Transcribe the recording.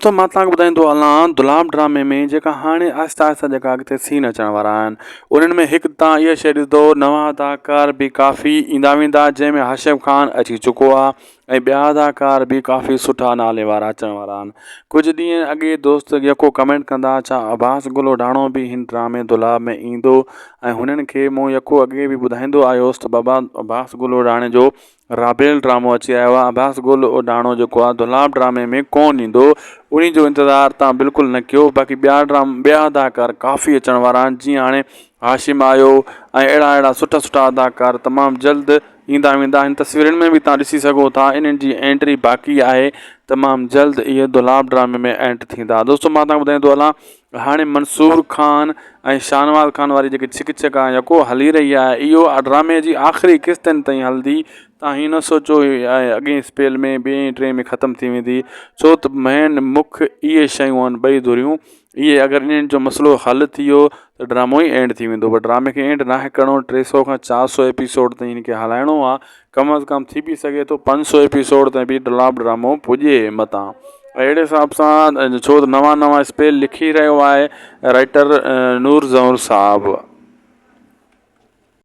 دوستو مان توهان کي ٻڌائيندو هلان دولاب ڊرامي ۾ جيڪا هاڻي آهستي آهستي جيڪا اڳتي سين اچڻ وارا آهن انهن ۾ هڪ تان اها شيء ڏسندو نوان اداڪار به ڪافي ايندا ويندا جنهن ۾ هاشم خان اچي چڪو آهي ۽ ٻيا اداڪار به ڪافي سٺا نالي وارا اچڻ وارا آهن ڪجهه ڏينهن اڳي دوست يڪو ڪمينٽ ڪندا ڇا عباس گل اوڍاڻو به هن ڊرامي دولاب ۾ ايندو ۽ هنن کي مون يڪو اڳي به ٻڌائيندو آيو هوس ته بابا عباس گل اوڍاڻي جو رابيل ڊرامو اچي آيو آ عباس گل اوڍاڻو جيڪو آ دولاب ڊرامي ۾ ڪون ايندو انهي جو انتظار تان بلڪل نه ڪيو باقي ٻيا ڊرام ٻيا اداڪار ڪافي اچڻ وارا آهن جيئن هاڻي هاشم آيو ۽ اهڙا اهڙا سٺا سٺا اداڪار تمام جلد ايندا ويندا هن تصويرن ۾ به تان ڏسي سگهو ٿا انهن جي انٽري باقي آهي تمام جلد اهي دولاب ڊرامي ۾ اينٽ ٿيندا دوستو مان تان ٻڌائيندو هلان هاڻي منصور خان ۽ شاهنواز خان واري جيڪي ڇڪ ڇڪ آهي يڪو هلي رهي آهي اهو ڊرامي جي آخري قسطن تائين هلندي تان هي نه سوچو اڳئين اسپيل ۾ ٻئين ٽئين ۾ ختم ٿي ويندي ڇو ته مين مک اهي شيون آهن ٻئي ڌريون اهي اگر انهن جو مسئلو حل ٿي ويو ته ڊرامو ئي اينڊ ٿي ويندو پر ڊرامي کي اينڊ ناهي ڪرڻو ٽي سو کان چار سو ايپيسوڊ تائين هن کي هلائڻو آهي ڪم از ڪم ٿي به سگهي ٿو 500 ايپيسوڊ تائين به ڊلاب ڊرامو پڄي متان اهڙي حساب سان ڇو ته نوان نوان اسپيل لکي رهيو آهي رائٽر نور زئور صاحب.